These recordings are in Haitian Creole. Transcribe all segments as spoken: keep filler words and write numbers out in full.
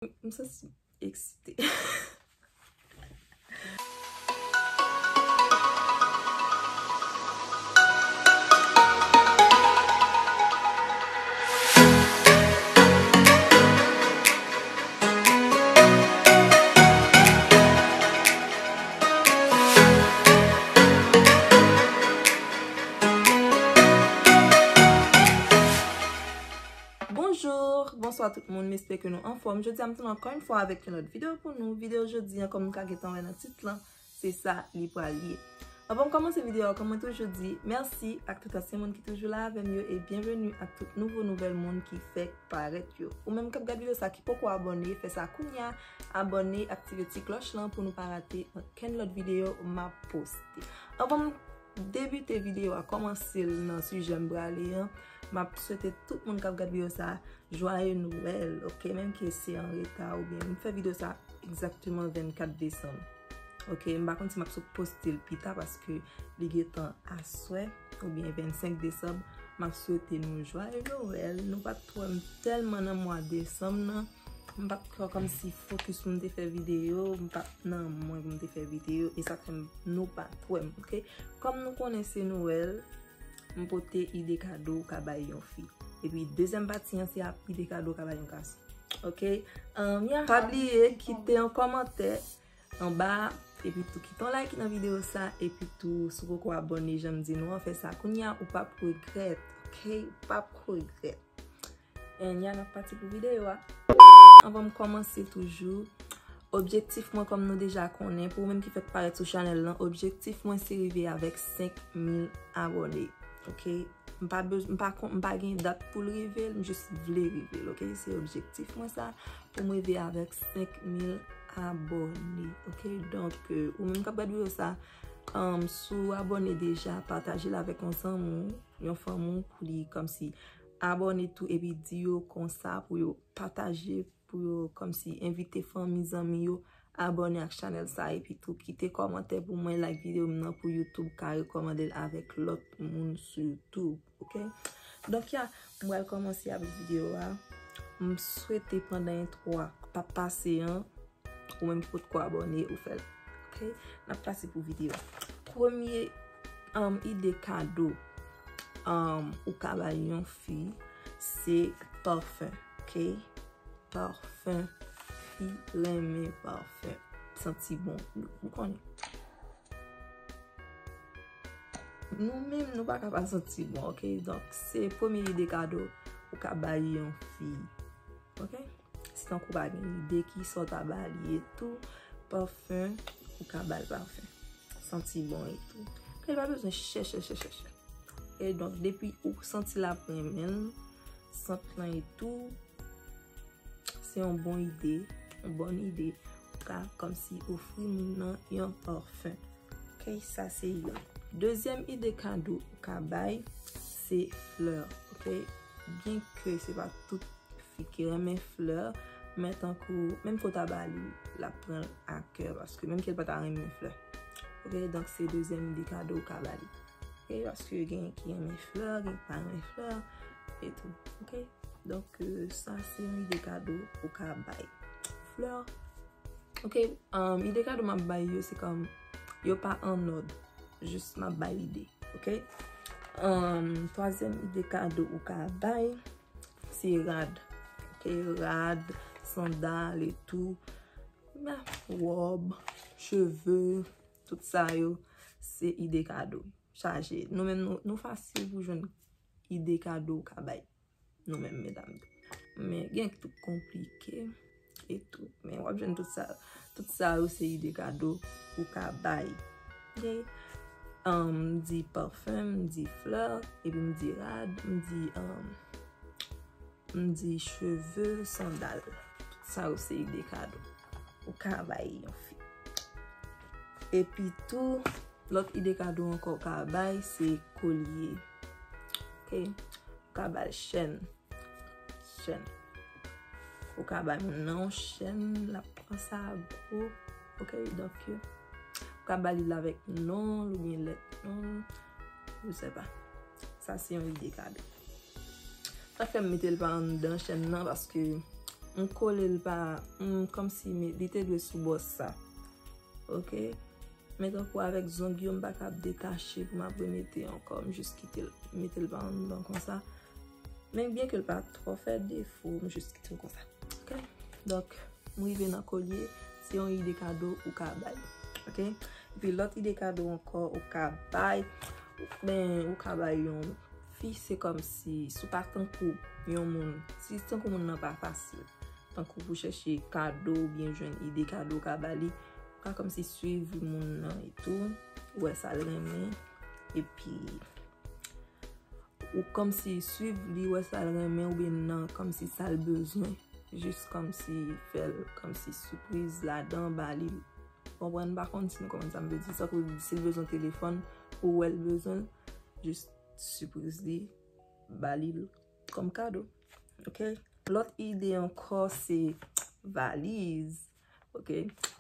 M santi eksite. Bonjou, bonswa tout moun, m espere ke nou anfòm. Jodi a m tounen ankò yon fwa avèk yon lòt videyo pou nou. Videyo jodi a, kòm nou ka gentan wè nan tit lan, se sa li pral ye. Anvan m kòmanse videyo a, kòm mwen toujou di, mèsi ak tout ansyen moun ki toujou la avè m yo, e byenveni ak tout nouvo nouvèl moun ki fèk parèt yo. Ou menm k ap gad videyo sa ki poko abòne, fè sa kounye a, abòne, aktive ti klòch lan pou nou pa rate okenn lòt videyo m ap poste. Anvan m debite videyo a, kòmanse l nan sijè m prale an, m ap swete tout moun k ap gad videyo sa, jwaye Nwèl, oke? Menm ke se an reta oubyen m fè videyo sa egzakteman vennkat desanm. Oke, m pa konn si m ap sot poste l pita paske li gentan aswè oubyen vennsenk desanm. M ap swete nou jwaye Nwèl. Nou pa t wè m tèlman nan mwa desanm nan. M pa t kwè kòmsi fokis pou m te fè videyo, m pa t nan mwen pou m te fè videyo, e sa fè m, nou pa t wè m, oke? Kòm nou konnen se Nwèl, m pote ide kado ou ka bay yon fi. Epi dezyèm pati an se ap ide kado ou ka bay yon gason. Oke? Ann, ya. Pa bliye kite yon kòmantè anba, epi tou kite yon like nan videyo sa, epi tou si w poko abòne jan m di nou an, fè sa kounye a, ou p ap regrèt, oke? Ou p ap regrèt. Ann, ya, n ap pati pou videyo a. Anvan m kòmanse toujou, objektif mwen, kòm nou deja konnen, pou ou menm ki fèk parèt sou chanèl lan, objektif mwen se rive avèk senk mil abòne. Oke? M pa bez-, m pa kon-, m pa gen dat pou l rive, m jis vle rive l, oke? Se objektif mwen sa, pou m rive avèk senk mil abòne, oke? Donk, euh, ou menm k ap gad videyo sa, um, si w abòne deja, pataje l avèk yon zanmi w, yon fanmi w, pou li kòmsi abòne tou, epi di yo konsa pou yo pataje, pou yo kòmsi envite fanmi, zanmi yo abòne ak chanèl sa, epi tou kite kòmantè pou mwen, like videyo m nan pou YouTube ka rekòmande l avèk lòt moun sou YouTube, oke? Donk, ya, m pral kòmanse avèk videyo a. M swete pandan entwo a p ap pase an, ou menm ki potko abòne, ou fè l. Oke? N ap pase pou videyo a. Premye, um, ide kado, um, ou ka bay yon fi, se pafen, oke? Pafen. Fi renmen pafen. Santi bon. Nou, nou konnen. Nou menm, nou pa ka pa santi bon, oke? Donk, se premye ide kado ou ka bay yon fi. Oke? Si tankou pa gen ide, kisa w ta ba li e tou, pafen, ou ka ba l pafen. Santi bon e tou. Oke, li pa bezwen chè, chè, chè, chè, chè. E donk, depi ou santi l ap renmen l, sant lan e tou, se yon bon ide, yon bòn ide, ou ka kòmsi ofri moun nan yon pafen. Oke, sa se youn. Dezyèm ide kado ou ka bay, se flè, oke? Byenke se pa tout fi ki renmen flè, men tankou, menm ke w ta ba li, l ap pran l a kè, paske menm ke l pa ta renmen flè. Oke, donk se dezyèm ide kado ou ka ba li. Oke, paske gen ki renmen flè, gen ki pa renmen flè, e tou. Oke? Donk, euh, sa se yon ide kado ou ka bay. Flè. Oke, um, ide kado m ap bay yo, se kòm yo pa an òd. Jis m ap bay ide. Oke? Um, twazyèm ide kado ou ka bay, se rad. Oke? Rad, sandal e tou. Men, wòb, cheve, tout sa yo, se ide kado. Chaje. Nou menm, nou, nou fasil pou jwenn ide kado ou ka bay. Nou menm, medam. Men gen ki tou konplike e tou. Men w ap jwenn tout sa, tout sa yo se ide kado ou ka bay. Oke? Um, m di pafen, m di flè, epi m di rad, m di, um, m di cheve, sandal. Tout sa yo se ide kado ou ka bay yon fi. Epi tou, lòt ide kado ankò ou ka bay, se kolye. Oke? Ou ka ba l chèn. Chèn. Ou ka bay moun nan yon chèn, l ap pran sa gwo. Oke? Donk, ou ka ba li l avèk non l oubyen lèt non l. Je sais pas. Sa se yon ide kado. Sa fè m mete l pa anndan chèn nan, paske m kole l pa, m, kòmsi me- li te dwe sou bò sa. Ok? Men tankou avèk zong yo, m pa kab detache pou m ap remete ankò. M jis kite l, mete l pa anndan konsa. Men byen ke l pa twò fè defo, m jis kite l konsa. Ok? Donk, m rive nan kolye, se yon ide kado ou ka bay. Ok? Epi lòt ide kado ankò ou ka bay, ben, ou ka bay yon fi, se kòmsi, si w pa tankou yon moun, si tankou moun nan pa fasil, tankou pou chèche kado oubyen jwenn ide kado ou ka ba li, ou ka kòmsi swiv moun nan etou, ou wè sa l renmen, epi ou kòmsi swiv li, wè sa l renmen oubyen nan kòmsi sa l bezwen, jis kòmsi fè l kòmsi sipriz ladan, ba li, konprann, pa konn si nou konprann sa m vle di, tankou si l bezwen telefòn, ou wè l bezwen l, jis sipriz li, ba li l kòm kado. Ok? Lòt ide ankò se valiz. Ok?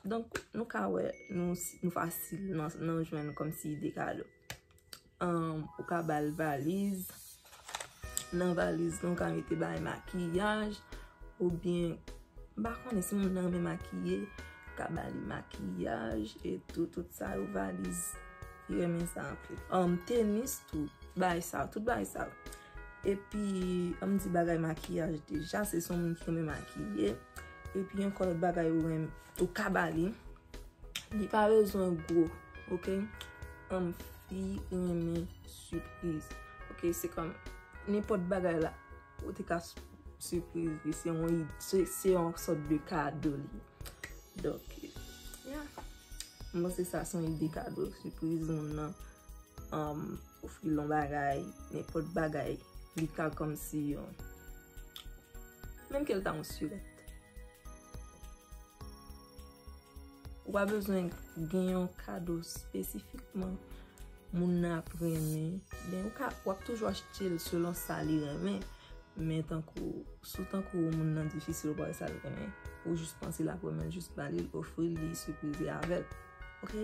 Donk, nou ka wè, nou, nou fasil nan, nan jwenn kòmsi ide kado. Ahn, ou ka ba l valiz. Nan valiz lan, ou ka mete bagay makiyaj, oubyen, m pa konnen si moun nan renmen makiye, ou ka ba li makiyaj e tou, tout sa yo, valiz. Li renmen sa anpil. Ahn, tenis tou, bagay sa, tout bagay sa. Epi, ann di bagay makiyaj deja, se son moun ki renmen makiye. Epi, yon lòt bagay ou renmen, ou ka ba li. Li pa bezwen gwo, ok? Ann, fi renmen sipriz. Ok, se kòm nenpòt bagay la, ou te ka s- sipriz li, se yon id- se, se yon sòt de kado li. Donk, yeah. Mwen se sa, se yon ide kado, sipriz moun nan, um, ofri l yon bagay, nenpòt bagay, li ka kòmsi yon, menm ke l ta yon sirèt. Ou pa bezwen gen yon kado espesifikman moun nan ap renmen. Ben, ou ka, w ap toujou achte l selon sa li renmen. Men tankou, si w tankou moun nan difisil, ou pa wè sa l renmen, ou jis panse l ap renmen l, jis ba li l, ofri l, li siprize avè l. Ok?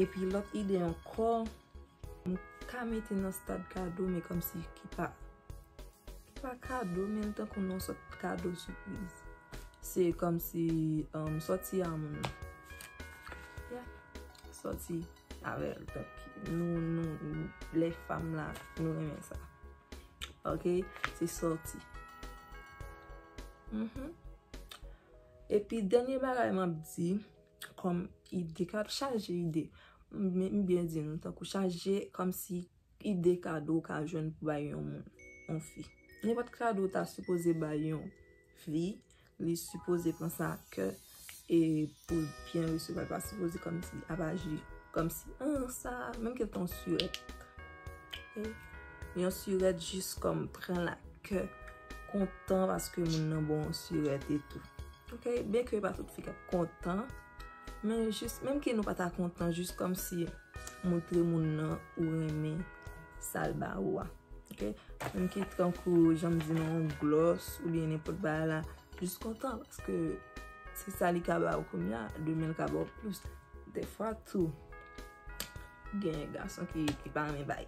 Epi lòt ide ankò, m ka mete nan stad kado, men kòmsi ki pa, ki pa kado, men tankou nan sòt kado sipriz. Se kòmsi, um, sòti a moun nan. Yeah. Sòti avè l. Donk, nou, nou, lè fanm la, nou renmen sa. Ok? Se sòti. Mhm. Epi, dènye bagay m ap di, kòm ide kado, chaje ide. M, m byen di nou, tankou chaje, kòmsi ide kado w ka jwenn pou bay yon moun, yon fi. Nenpòt kado w ta sipoze bay yon fi, li sipoze pran sa ak kè e pou l byen resevwa l, pa sipoze kòmsi ap aji kòmsi, ah, sa, menm ke l te yon sirèt. Ok? Yon sirèt jis kòm pran l ak kè, kontan paske moun nan ba w yon sirèt e tou. Ok? Byen ke pa tout fi k ap kontan, men jis, menm ke nou pa ta kontan, jis kòmsi montre moun nan ou renmen sa l ba ou a. Ok? Menm ki tankou jan m di nan yon glòs oubyen nenpòt bagay la, jis kontan paske se sa li ka ba ou kounye a, demen l ka ba ou plis. Dèfwa tou, gen gason ki, ki pa renmen bay.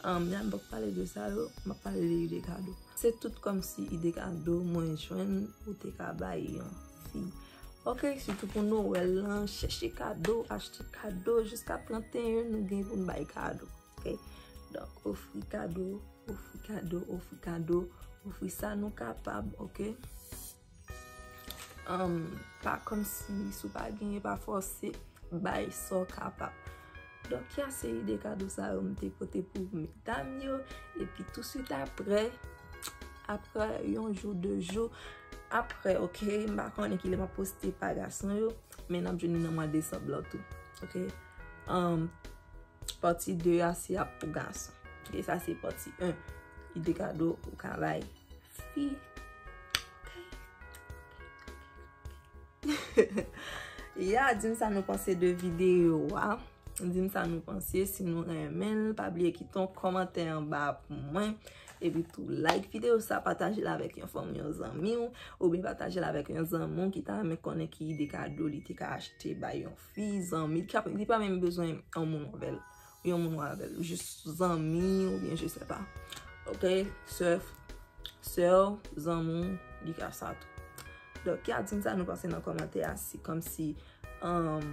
Ann, men m p ap pale de sa yo, m ap pale de ide kado. Se tout kòmsi ide kado mwen jwenn ou te ka bay yon fi. Ok, sitou pou Nwèl lan, chèche kado, achte kado, jiska trannteyen nou gen pou n bay kado. Ok? Donk, ofri kado, ofri kado, ofri kado, ofri sa nou kapab, ok? Ann, pa kòmsi, si w pa genyen, pa fòse, bay sa w kapab. Donk, ya se ide kado sa yo m te pote pou medam yo. Epi, touswit apre, apre yon jou, de jou, apre, ok, m pa konnen kilè m ap poste pa gason yo, men n ap jwenn li nan mwa desanm lan tou, ok? Ann, pati de a se ap pou gason. Ok, sa se pati en. Ide kado ou ka bay fi. Ya, di m sa nou panse de videyo a. Di m sa nou panse, si nou renmen l, pa bliye kite yon kòmantè anba pou mwen. Epi tou, like videyo sa, pataje l avèk yon fanmi, yon zanmi w, oubyen pataje l avèk yon zanmi w ki ta renmen konnen ki ide kado li te ka achte bay yon fi, zanmi, li pa, li pa menm bezwen yon moun avè l, yon moun avè l, jis zanmi oubyen je sais pas. Ok, sè, sè w, zanmi w, li ka sa tou. Donk, ya, di m sa nou panse nan kòmantè a, si kòmsi, um,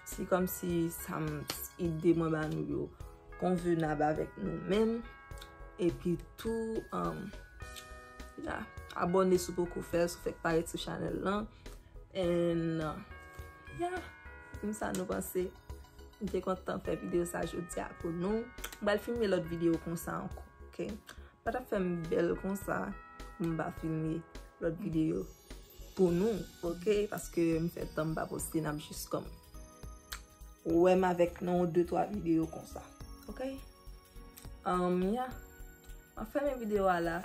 si kòmsi sa m, ide mwen ba nou yo konvenab avèk nou menm. Epi tou, um, ya, abòne si w poko fè l, si w fèk parèt sou chanèl lan. And, uh, ya, di m sa nou panse. M te kontan fè videyo sa jodi a pou nou. M pral filme lòt videyo konsa ankò, ok? Pa t ap fè m bèl konsa pou m pa filme lòt videyo pou nou, ok? Paske m fè tan m pa poste, n ap jis kòm wè m avèk nan yon de twa videyo konsa, ok? Um, ya. M ap fèmen videyo a la.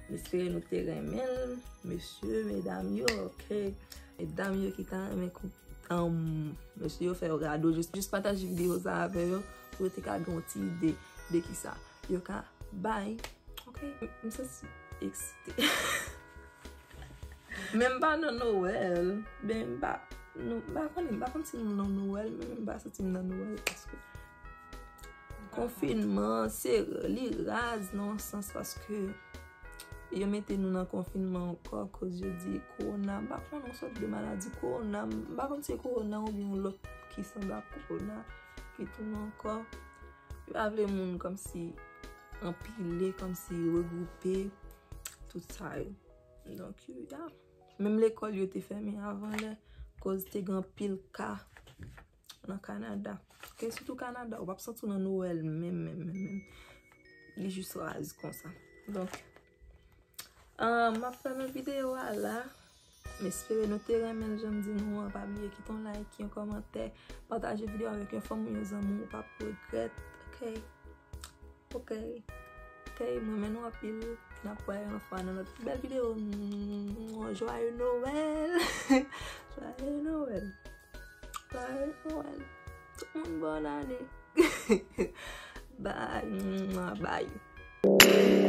M espere nou te renmen l, mesye, medam yo, ok? Medam yo ki ta renmen kou-, um, mesye yo fè yo kado, jis, jis pataje videyo sa avè yo, pou yo te ka gen yon ti ide de kisa yo ka bay, ok? M, m santi eksite. Men m pa nan Nwèl. Ben, m pa, nou, m pa konnen, m pa konn si nou nan Nwèl, men m pa santi m nan Nwèl, paske konfinman, se, li raz nan yon sans, paske yo mete nou nan konfinman ankò, koz yo di kowona, m pa konnen yon sòt de maladi kowona, m pa konn si se kowona oubyen yon lòt ki sanble ak kowona ki tounen ankò. Yo pa vle moun kòmsi anpile, kòmsi regwoupe, tout sa yo. Donk, ya. Menm lekòl yo te fèmen avan lè, koz te gen anpil ka nan Kanada. Ok, sitou Kanada, ou p ap santi w nan Nwèl menm, menm, menm, menm. Li jis raz konsa. Donk, ah, m ap fèmen videyo a la. M espere nou te renmen l jan m di nou an. Pa bliye kite yon like, yon kòmantè, pataje videyo avèk yon fanmi, yon zanmi, ou p ap regrèt. Ok? Ok. Ok, m renmen nou anpil. N ap wè yon fwa nan lòt bèl videyo. Joyeux Noël! Joyeux Noël! Joyeux Noël! Tout moun bòn ane! Bye! Bye!